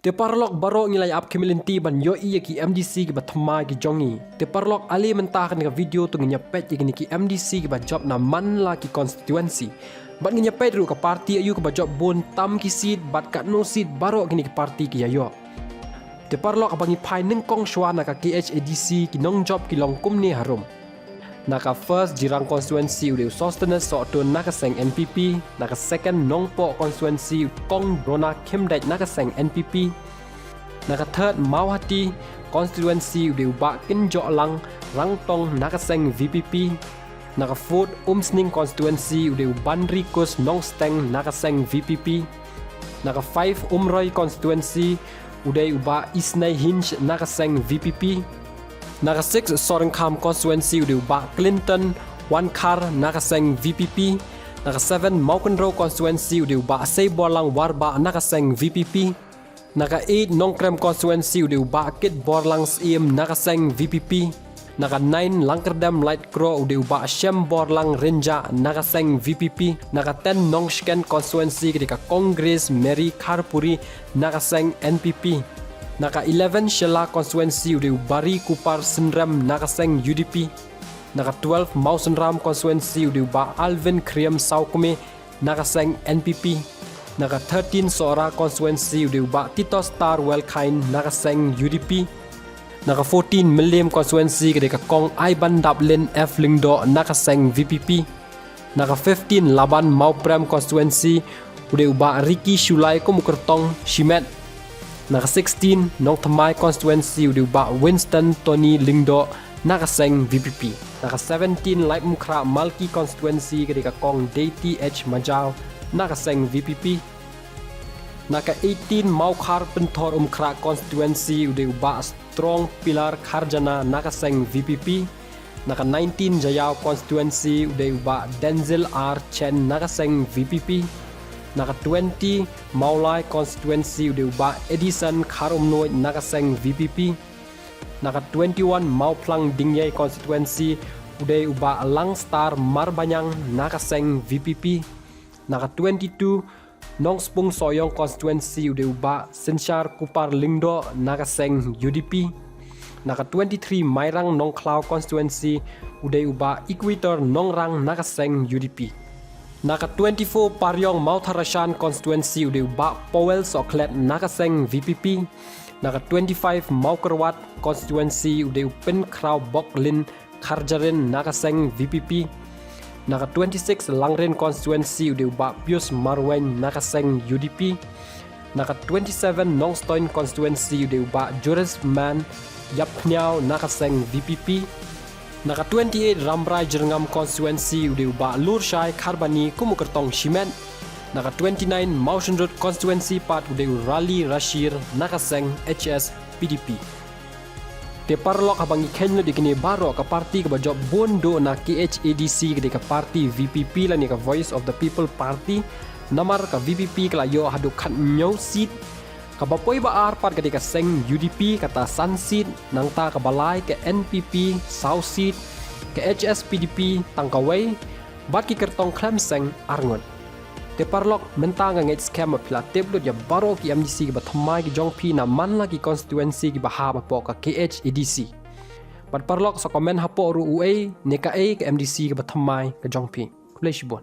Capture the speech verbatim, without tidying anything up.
Te paralok baroh ngi la ïa ap khmih lynti ban ïohi ïa ki M D C kiba thymmai ki jong ngi. Te paralok ale mynta ha kane ka video to ngin ïa peit ïa kine ki M D C kiba jop na man la ki constituency. Bad ngin ïa peit ruh ka party aïu kaba jop bun tam ki seat bad katno seat baroh kine ki party ki ïa ïoh. Te paralok haba ngi phai nyngkong shuwa na ka K H A D C ki nongjop ki long kumne harum. Na ka first Jirang constituency u dei u Sosthenes Sohtun na ka seng N P P, na ka second Nongpoh constituency u Kong Brona Khymdeit na ka seng N P P. Na ka third Mawhati constituency u dei u Bah Kynjohlang Rangtong na ka seng V P P. Na ka fourth Umsning constituency u dei u Banrikus Nongsteng na ka seng V P P. Na ka five Umroi constituency u dei u Bah Isnei Hinch na ka seng V P P. Na ka six Sohryngkham constituency u dei u Bah Clinton Wankhar na ka seng V P P. Na ka seven Mawkynrew constituency u dei u Bah Seiborlang Warbah na ka seng V P P. Na ka eight Nongkrem constituency u dei u Bah Kitborlang Syiem na ka seng V P P. Na ka nine Langkyrdem Laitkroh u dei u Bah Shemborlang Rynjah na ka seng V P P. Na ka ten Nongshken constituency ka dei ka Congress Mary Kharpuri na ka seng N P P. Na ka eleven Shella constituency u dei u Barikupar Synrem na ka seng U D P. Na ka twelve Mawsynram constituency u dei u Bah Alvin Khyriem Sawkmie na ka seng N P P. Na ka thirteen Sohra constituency u dei u Bah Titostar Welkhein na ka seng U D P. Na ka fourteen Mylliem constituency ka dei ka Kong Aibandaplin F Lyngdoh na ka seng V P P. Na ka fifteen Laban Mawprem constituency u dei u Bah Ricky Shullai kum u kyrtong shimet. Na ka sixteen Nongthymmai constituency u dei u Bah Winston Tony Lyngdoh na ka seng V P P. Na ka seventeen Laitumkhrah Malki constituency ka dei ka Kong Deity H Majaw na ka seng V P P. Na ka eighteen Mawkhar Pynthorumkhrah constituency u dei u Bah Strong Pilar Kharjana na ka seng V P P. Na ka nineteen Jaïaw constituency u dei u Bah Denzil R Chen na ka seng V P P. Na ka twenty Mawlai constituency u dei u Bah Edison Kharumnuid na ka seng V P P. Na ka twenty-one Mawphlang Dingïei constituency u dei u Bah Langstar Marbaniang na ka seng V P P. Na ka twenty-two Nongspung Sohiong constituency u dei u Bah Synshar Kupar Lyngdoh na ka seng U D P. Na ka twenty-three Mairang Nongkhlaw constituency u dei u Bah Equator Nongrang na ka seng U D P. Na ka twenty-four Pariong Mawtharashan constituency u dei u Bah Powell Sohkhlet na ka seng V P P. Na ka twenty-five Mawkyrwat constituency u dei u Pynkhraw Boklin Kharjarin na ka seng V P P. Na ka twenty-six Langrin constituency u dei u Bah Pius Marwein na ka seng U D P. Na ka twenty-seven Nongstoiñ constituency u dei u Bah Juris Man Ïapphniaw na ka seng V P P. Na ka twenty-eight Rambrai Jyrngam constituency u dei u Bah Lurshai Kharbani kum u kyrtong shimet. Na ka twenty-nine Mawshynrut constituency pat u dei u Rali Rashir na ka seng H S P D P. Te paralok, haba ngi kheiñ lut ïa kine baroh, ka party kaba jop bun duh na K H A D C ka dei ka party V P P lane ka Voice of the People Party. Namar ka V P P ka la ïoh haduh khathynñiew seat. Kaba poi ba ar pat ka dei ka seng U D P, kata san seat, nangta kaba lai ka N P P saw seat, ka H S P D P tang kawei, bad ki kyrtong khlem seng arngut. Te paralok, mynta nga ngeit skhem ba phi la tip lut ïa baroh ki M D C kiba thymmai ki jong phi na man la ki constituency kiba hap hapoh ka K H A D C. Bad paralok, sa comment hapoh ruh uei ne kaei ka M D C kaba thymmai ka jong phi. Khublei shibun.